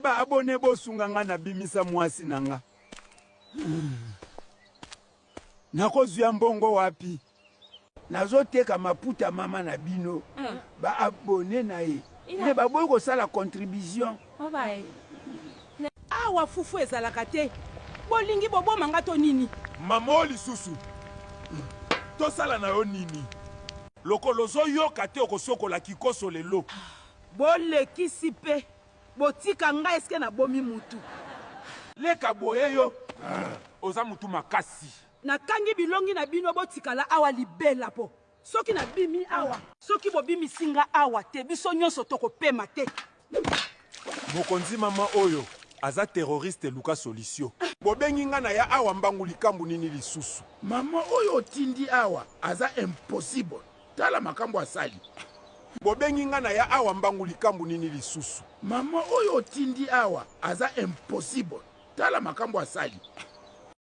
Ba abonne bosunga nga na bimisa muasi na nga. Nakozwia mbongo wapi? Nazoteka maputa mama na bino ba abonne na ye mais baboyi kosala contribution. Awa fufu ezalaka te bolingi boboma nga to nini? Mama oyo lisusu tosala na yo nini? Lokola ozoyoka te okosokola kikoso lelo. Bolekisi pe Botika nga est ce que na bomi mutu. Leka boye yo oza mutu makasi. Na kangi bilongi na bino botikala awa libela po soki na bimi awa. Soki bobimisi nga awa te biso nionso toko pema te. Mokonzi maman oyo aza terroriste luka solution. Bobengi nga na ya awa mbangu likambu nini lisusu. Maman oyo otindi awa aza impossible tala makambu asali. Bobengi nga na ya awa mbangu likambu nini lisusu. Maman oyo otindi awa aza impossible tala makambu asali.